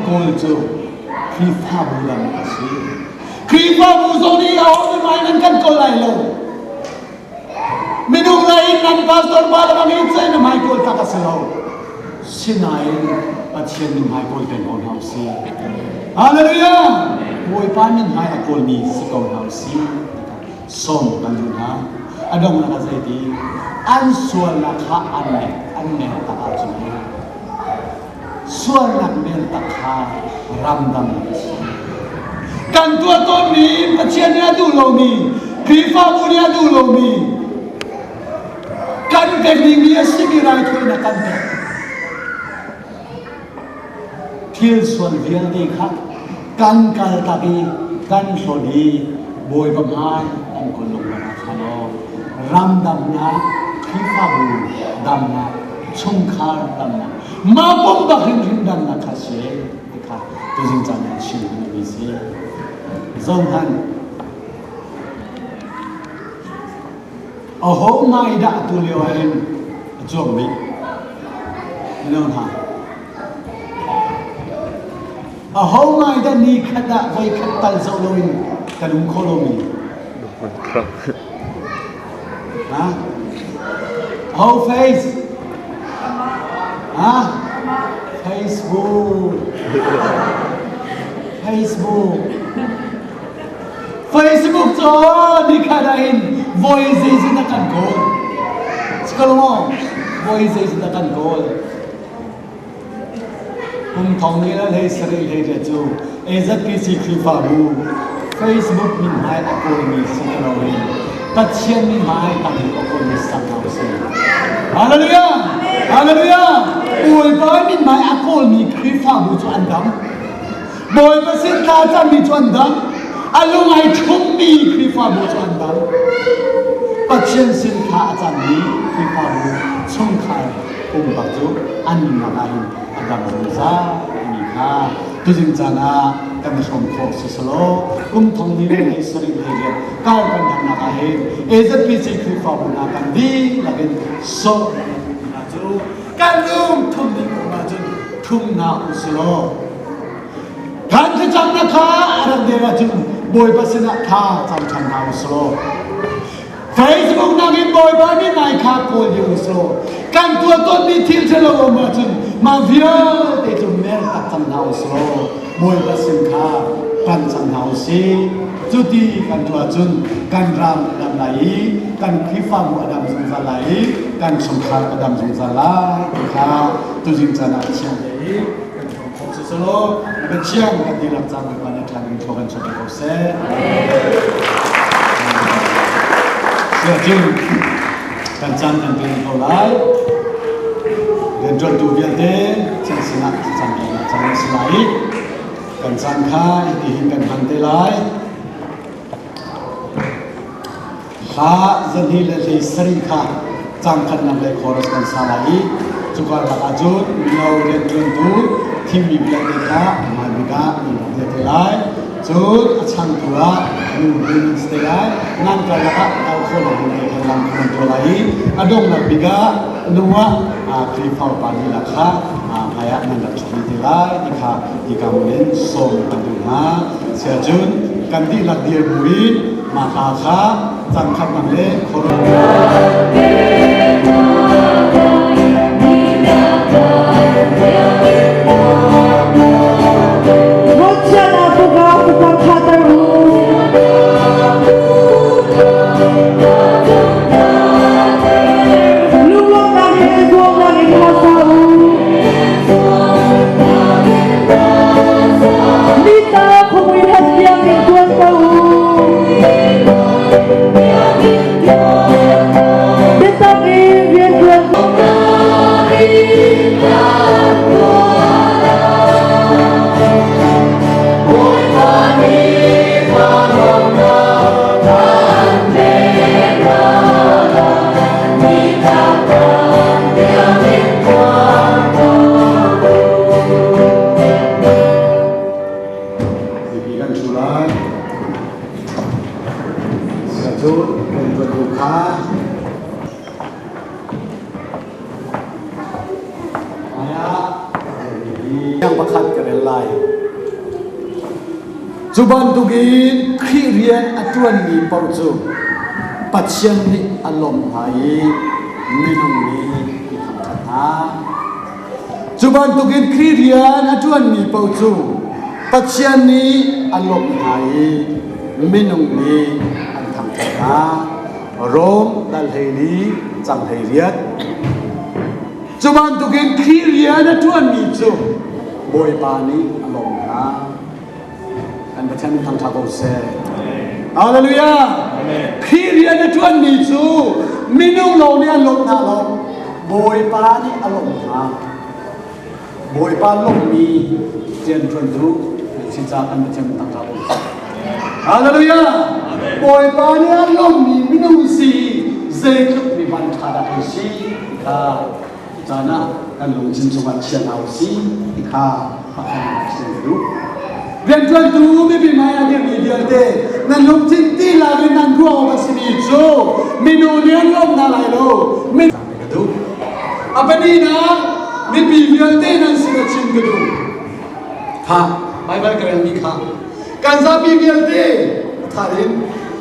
Kawl cu Khrihfabu dang a si. Khrihfabu zong nih a ho mihmai nan kan kawl lai lo. Minung lei in nan pastor pa le bang in cei na hmai kawl tak a si lo. Sinain Pathian min hmai kawl peng ko hna usih. Hallelujah! Bawipa min hmai a kawlmi si ko hna usih. Sawm kan duh hna. A donghnak ah zeiti? An sualnak kha an an mer tak ahcun sualnak men tak kha ramdang a si. Kan tuah tawnmi Pathian nih a duh lomi, Khrihfabu nih a duh lomi, kan pek dingmi a simi raithawinak kan pek. Thil sual vialte kha kan kal tak i kan hlawt i Bawipa hmai kan kawl lungvar ah kha law ramdamnak, Khrihfabu damnak, chungkhar damnak, mah pumpak hrimhrim damnak kha si ti kha tuzing caan ah chim duhmi si. Zohhmanh, aho hmai dah atu lio ah hin a cuang bik? Mino hna, aho ngai dah ni khat ah voi khat tal zoh loin kan um kho lomi? Ha? Ho face? Ha? Facebook. Facebook. Facebook cu nikhat ah hin voi zeizat a kan kawl. Sikalo voi zeizat a kan kawl. Kum thong ni le hlei sarih hlei riat cu AZPC Khrihfabu Facebook mithmai a kawlmi si ti loin Pathian mithmai tam deuh a kawlmi sang hna usih. Hallelujah! Hallelujah! Bawipa mithmai a kawlmi Khrihfabu cu an dam. Bawipa sin thla cammi cu an dam. A lung ai ṭhummi Khrihfabu cu an dam. Pathian sin thla a cammi Khrihfabu chungkhar pumpak cu an nunnak ah hin a dam zungzal timi kha tuzing caan ah kan i hrawm khawh si selaw kum thong ni le hlei sarih hlei riat kar kan herhnak ah hin AZPC Khrihfabu hna kan dihlak in sawh hna cu kan lung thum ding um ahcun thum hna u silaw kan thlacamnak kha a rak der ahcun Bawipa sinah tha cam ṭhan hna u silaw Facebook nakin Bawipa nih nai kha kawl ding uslaw kan tuah tawnmi thil ṭhalo um ahcun mah vialte cu mer tak cang hna uslaw Bawipa sin kha panh cang hna usih. Cuti kan tuah cun kan ram a dam lai i kan Khrihfabu a dam zungzal lai i kan chungkhar a dam zungzal lai ti kha tuzing caan ah thiang te i kan hrawm khawh si selaw na Pathian kan dihlak caan Bawipa nih ṭha in thaw kan chuah ko seh. Siacun kan caan kan ṭuan ko lai. Rianṭuantu vialte chan sinah thlacam piaknak caan a si lai i kan caan kha hitihin kan hman te lai. Hla zahnih le hlei sarih kha caang khatnak le chorus kan sa lai i cuka lak ah cun mino rianṭuantu thimmi vialte kha hmai bik ah nan rak dir te lai. Cun a changtu ah nu bu nan si te lai. Nan karlak ah kal khawh lo ding te khan lam kha nan tuah lai i a donghnak bik ah nu ah Khrihfa upa lila kha hmai ah nan rak ṭhu te lai ti kha hika hmun in sawm kan duh hna. Siahcun kan dihlak dir bu in mah hla kha cang khatnak le Lunglawmhnak he zuamnak in hla sa u. Nita khuamui hat tiang in tuan ko u. Biatak in rian tuan Mipi kan ṭhu lai. Cu kan tuantu kha hmaiah mipi. Hi pakhat ka rel lai. Cu bantukin Khrih rian a ṭuanmi paoh cu Pathian nih a lawmh hna i minung nih an thangṭhat hna. Cu bantukin Khrih rian a ṭuanmi paoh cu Pathian nih a lawmh hna i minung nih an thangṭhat hna. Rom dal 14 cang 18. Cu bantukin Khrih rian a ṭuanmi cu Bawipa nih a lawmh hna. Kan Pathian min thangṭha ko seh. Hallelujah! Khrih rian a ṭuanmi cu minung lawng nih an lawmh hna lo. Bawipa nih a lawmh hna. Bawipa lawmhmi rianṭuantu nan si caah kan Pathian min thangṭha ko seh. Hallelujah! Bawipa nih a lawmhmi minung si zeitluk mi van ṭha dah kan si ti kha caan ah kan lungthin chungah chia hna u sih ti kha pakhat chim ka duh. Rianṭuantu mipi hmai ah dirmi vialte nan lungthin dihlak in nan ruah awk a simi cu minung nih an lawmh hna lai lo. Ka duh. A pahnihnak mipi vialte nan sin a chim ka duh. Kha Baibal ka relmi kha kan zapi vialte tha in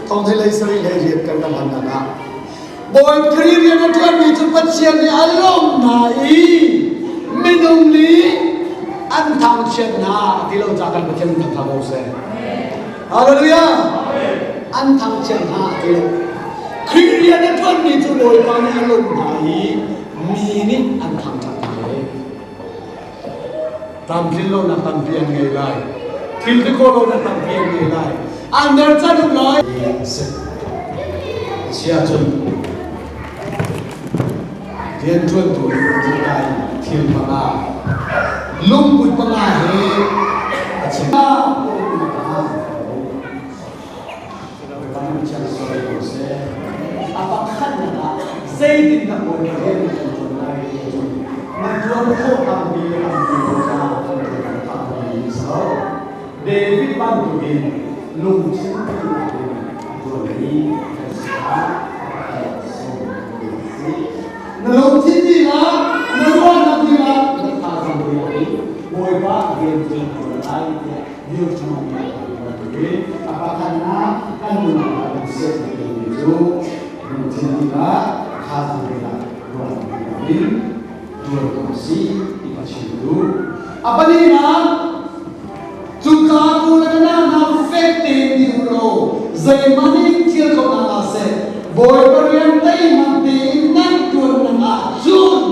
thawngthei lei sarih lei rian kan kan hlan ah Bawi Khrih rian a ṭuanmi cu Pathian nih a lawmh hna i minung nih an thangchiat hna ti lo ca kan Pathian thangṭhat ko seh. Hallelujah! An thangchiat hna ti lo. Khrih rian a ṭuanmi cu Bawipa nih a lawmh hna i mi nih an thangṭhat hna. Tlamtlin lonak tampi an ngei lai. Thil ti khawh lonak tampi an ngei lai. An der can um lai. Si ahcun rianṭuantu nih thil panga lungput panga he a chim. A pakhatnak ah zeitindah Bawipa rian kan ṭuan lai ti cu na ṭuan khawh tampi le tampi ko ca kan ṭuan tampi so David bantukin lungthin dihlak in a ṭuanmi kan si kha na lungthin dihlak na ruahnak dihlak na thazaang dihlak in Bawipa rian cu ṭuan lai tiah A pakhatnak kan nunnak kan siat timi cu lungthin dihlak, thazaang dihlak, ruahnak dihlak in ṭuan ko si ti ka chim duh. A pahnihnak, cuka u le ka nau fek tein dir u law zeihmanh in thil ko hna hlah seh, Bawipa rian teimak tein nan ṭuannak ah cun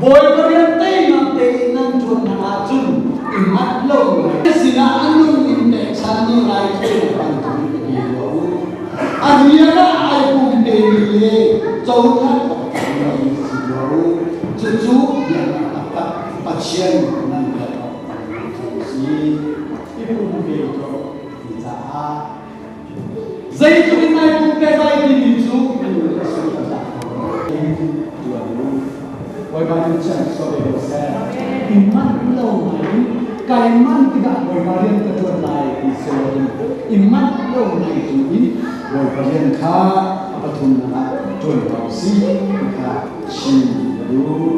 Bawipa rian teimak tein nan ṭuan ahcun i manh lo sinah a nung in pekchanmi raithawinak bantuk in i pe tuah u. A rian ah ai pumpemi le cohlan awk tlakmi si tuah u. Cucu biaknak taktak Pathian nan biak awk cu a si. I pumpe tuah ti caah Zeitluk in nai pumpek lai timi cu minung a sung a tlak tuan u. Bawipa nih chian so ve ko seh. I manh lo ngai kai manh tikah Bawipa rian ka ṭuan lai ti si loin i manh lo ngai tu in Bawipa rian kha a pathumnak ah ṭuan ko si ti kha chim ka duh.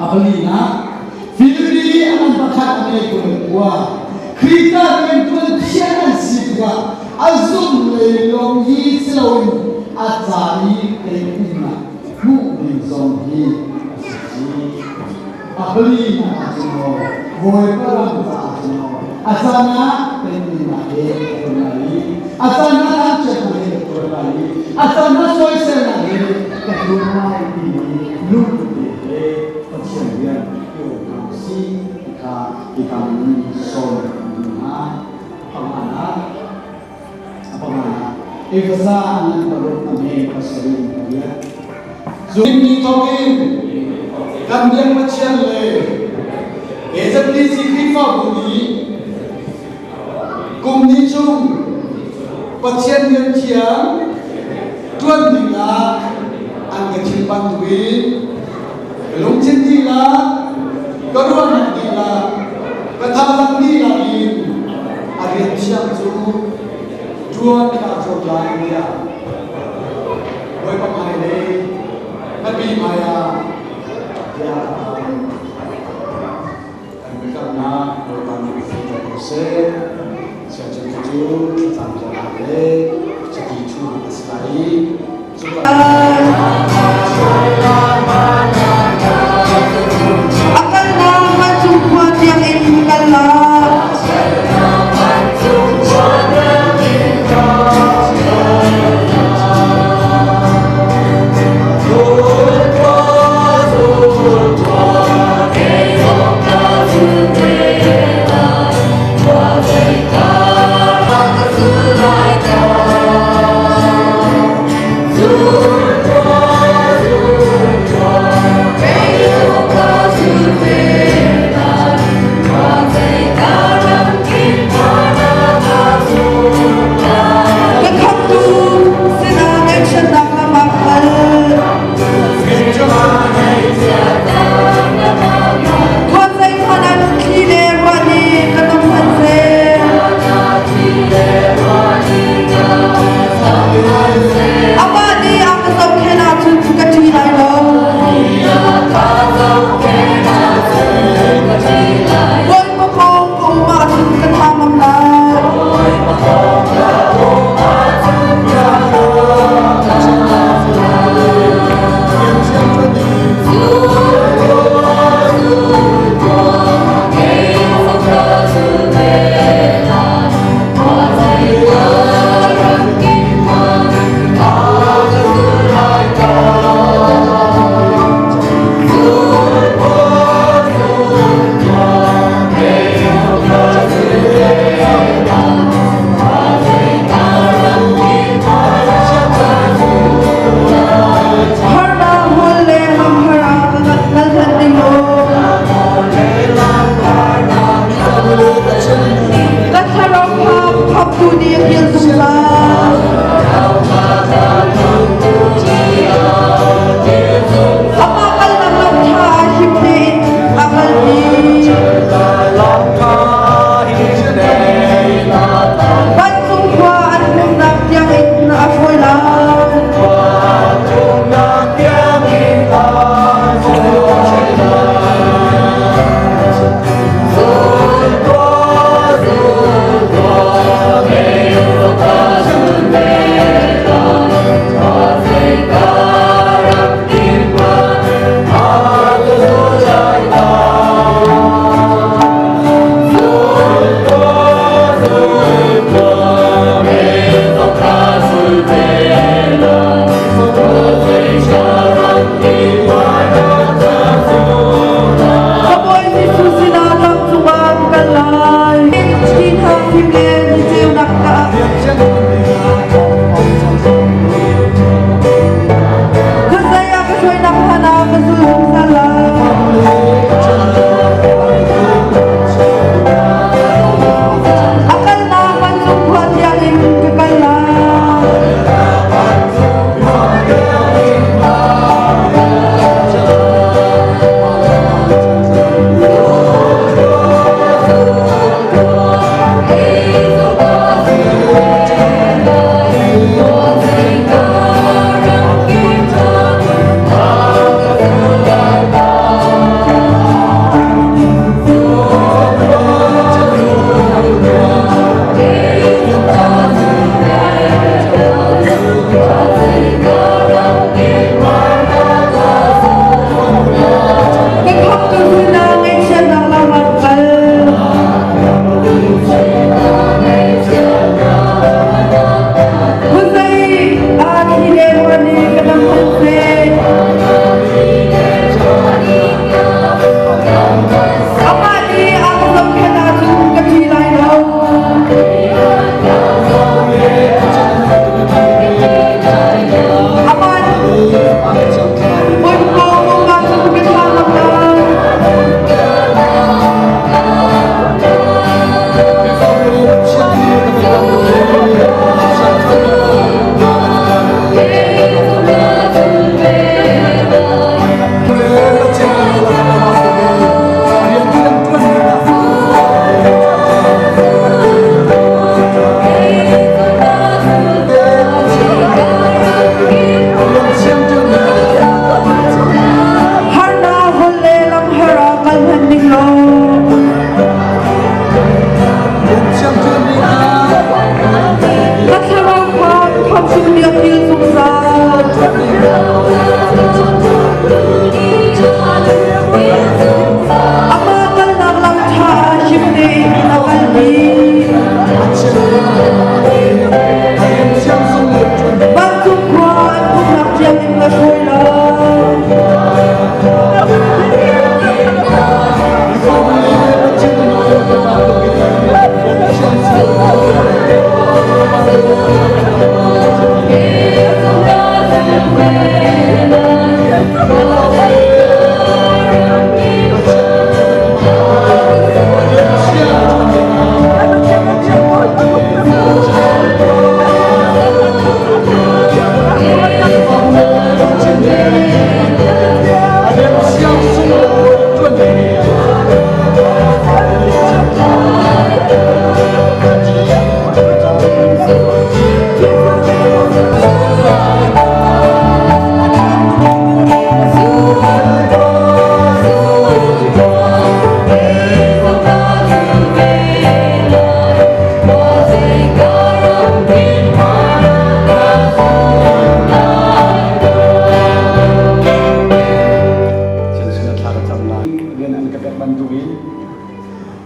A palinak Filipi a man pakhat a ngei ko khua Khrihfa rianṭuan thian an si tikah a zumh lei lawng hi si loin a ca i teinak hmuh ding zong hi a si chih. A palinak ah cun maw Bawipa ram caah cun maw a caan ah teinak he ka ṭuan lai i a caan ah thangchiatnak he ka ṭuan lai i a caan ah soiselnak he ka ṭuan lai timi lungput he Pathian rian i awk hna u sih ti kha hika in sawm kan duh hna. Panganak, a panganak, Efesa ngan paruk a hme pasarih in pariat. Zummi thawngin kan biak Pathian le AZBC Khrihfabu nih kum ni chung Pathian rian thiang ṭuan dingah an ka thim bantukin ka lungthin dihlak, ka ruahnak dihlak, ka thazaang dihlak in a rian thiang cu ṭuan kaa zuam lai tiah Bawipa hmai le mipi hmaiah bia ka kam. Bawipa nih fehter ko seh. Siangcun cu thlacam biaknak le chiti thuhnak a si lai i cuka A kalnak vancung khua tiangin kal lai. Ka khamtu sinah ngaihchiatnak lam ah kal. Khua zeihmanh ah thli le ruah nih ka tum hmanh seh. Amah nih a ka zohkhenh ahcun ka ṭih lai lo. Bawipa pawng ka um ahcun ka tha ngam lai.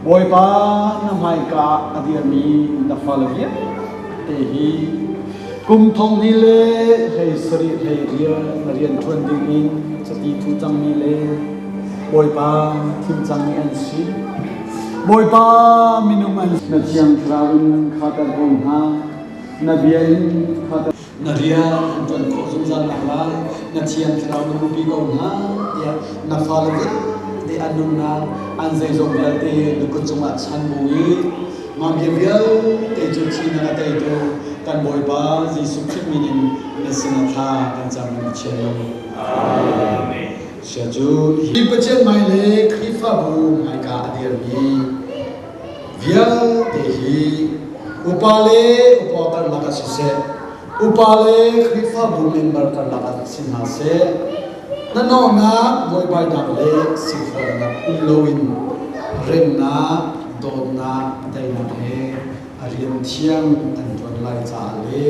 Bawipa na hmaika a dirmi na fale vialte hi kum thong hnih le 17 18 na rian ṭuan dingin chiti thuh cangmi le Bawipa thim cangmi an si. Bawipa minung an na thiang thlarau in khater ko hna, na bia in khater na rian an ṭuan khawh zungzal naklai na thiang thlarau na bupi ko hna tiah na fale vialte an nunnak an zeizong vialte na kut cungah chan bu i mah bia vialte cu thi na ka teitu kan Bawipa Jesuh Khrih min in na sinah thla kan cam in Pathian lo. Amen. Sia cu hi Pathian hmai le Khrihfabu hmaika a dirmi vialte hi upa le upa karlak ah siseh, upa le Khrihfabu member karlak ah si hna seh, hnahnawhnak, buaibainak le sikhuatnak um loin remnak, dawtnak, daihnak he a rian thiang an ṭuan lai caah le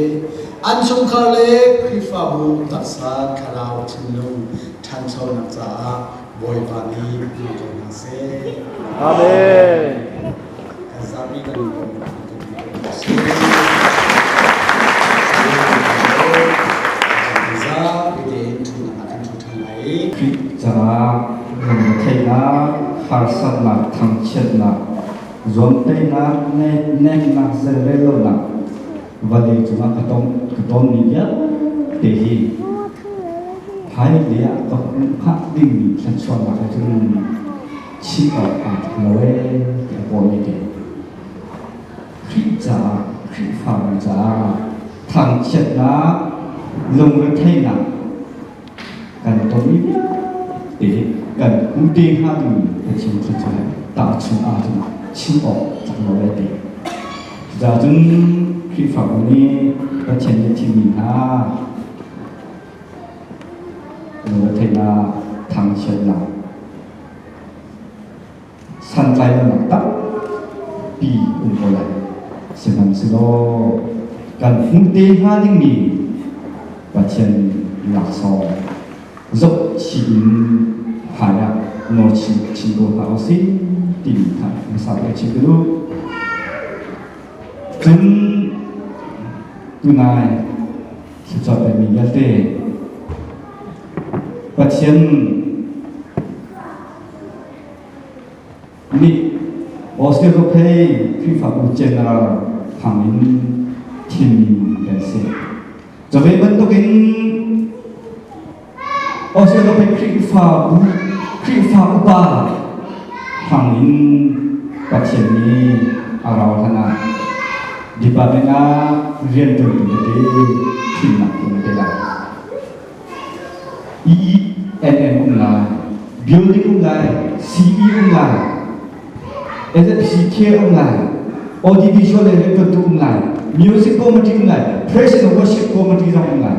an chungkhar le Khrihfabu taksa thlarau thinlung ṭhanchonak caah Bawipa nih hmang ko hna seh. Amen. Kan zapi kan Zapi tein ṭhunak ah kan ṭhu ṭhan lai. Khrih caah lungretheihnak, harsatnak, thangchiatnak, zuamteinak, neknak, zelrellonak vawlei cungah ka tonmi vialte hi hmailei ah ka hmuh dingmi thluachuahnak he cun chim awk aa tlak lo ee tiah Paul nih a ti. Khrih caah, Khrihfabu caah thangchiatnak, lungretheihnak kan tonmi vialte hi kan hmu te hnga dingmi Pathian thluachuah he tahchunh ahcun chim awk tlak lo ee ti. Cucaah cun Khrihfabu nih Pathian nih thimmi hna lungretheihnak, thangchiatnak, santlaihlonak tampi um ko lai. Sihmanhsehlaw kan hmuh te hnga dingmi Pathian laksawng zohchih in hmai ah nawl chin ko hna usih timi kha hmasa bik chim ka duh. Cun tunai Thluachuah pekmi vialte Pathian nih Osteophei Khrihfabu General hmang in thimmi kan si. Cu ve bantukin Osteophei Khrihfabu Khrihfa upa hmang in Pathian nih a rau hlan ah department ah rianṭuantu tete thimnak um te lai. EENN um lai, building um lai, CE um lai, SFCK um lai, audiovisual le rianṭuantu um lai, music committee um lai, praise and worship committee zong um lai,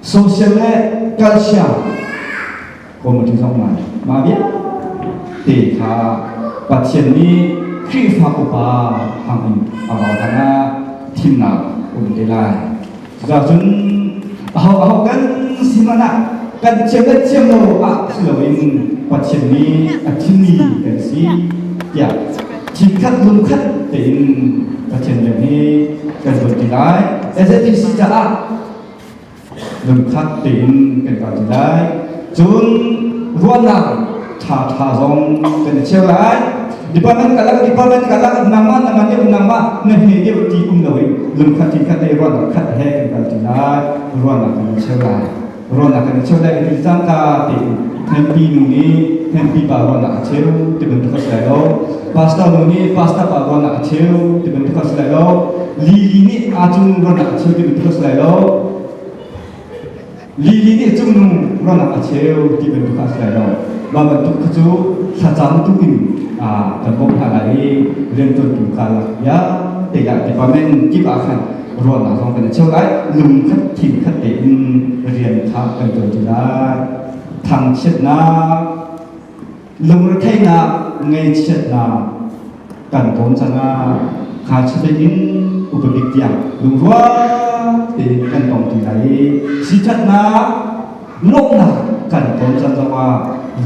social le culture committee zong lai. Mah vialte kha Pathian nih Khrihfa upa hang in a rau hlan ah thimnak um te lai. Cucaah cun aho aho kan si hmanh ah kan thiam le thiam lo ah si loin Pathian nih a thimmi kan si tiah thinkhat lungkhat tein Pathian rian hi kan tuan ti lai. SATC caah lungkhat tein kan kal ti lai. Cun ruahnak ṭhaṭha zong kan i cheu lai. Department kalak department kalak nangmah nangmah deuh nangmah na hme deuh ti um loin lungkhat thinkhat te ruahnak khat he kan kal ti lai. Ruahnak kan i cheu lai. Ruahnak kan i cheu lai ti cangka tein MP nu nih MP pa ruahnak a cheu ti bantuk a si lai lo. Pastor nu nih pastor pa ruahnak a cheu ti bantuk a si lai lo. Lili nih aa cung ruahnak a cheu ti bantuk a si lai lo. Lili nih cungnu ruahnak a cheu ti bantuk a si lai lo. Mah bantuk kha cu thlacam tu in kan bawmh hna lai i rianṭuantu kha lak ya te ah department kip ah khan ruahnak zong kan i cheu lai. Lungkhat thinkhat tein rian kha kan ṭuan ṭi lai. Thangchiatnak, lungretheihnak, ngaihchiatnak kan tawn cangah kha in upabik tiang lungrual tein kan tong ti lai i siṭhatnak lawmhnak kan ton caan zongah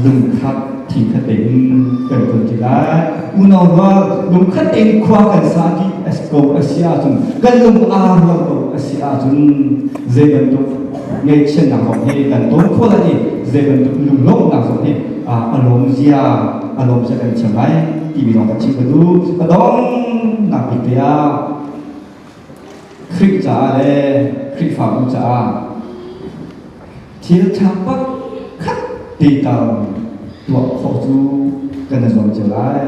lungkhat thingkhat tein kan ton ti lai. Unau rual lungkhat tein khua kan sa ti ko a si ahcun kan lung aa rual ko a si ahcun zei bantuk ngaihchiatnak zong hi kan ton khawh lai i zei bantuk lunglawmhnak zong hi a lawm zia a lawm zia kan thiam lai timi zong kan chim ka duh. A donghnak bik te ah Khrih caah le Khrihfabu caah thil ṭha pakhat te tal tuah khawh cu kan i zuam cio lai.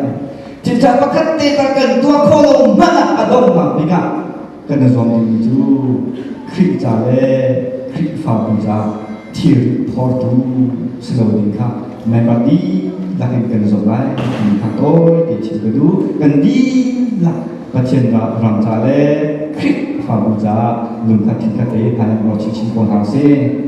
Thil ṭha pakhat te tal kan tuah khawh lo hmanh ah a donghnak bik ah kan i zuam dingmi cu Khrih ca le Khrihfabu caah thilri phortu si lo ding kha member dihlak in kan i zuam lai timi kha tawi te chim ka duh. Kan dihlak Pathian ram ca le Khrihfabu caah lungkhat thinkhat te hmai ruat chinchin ko hna usih.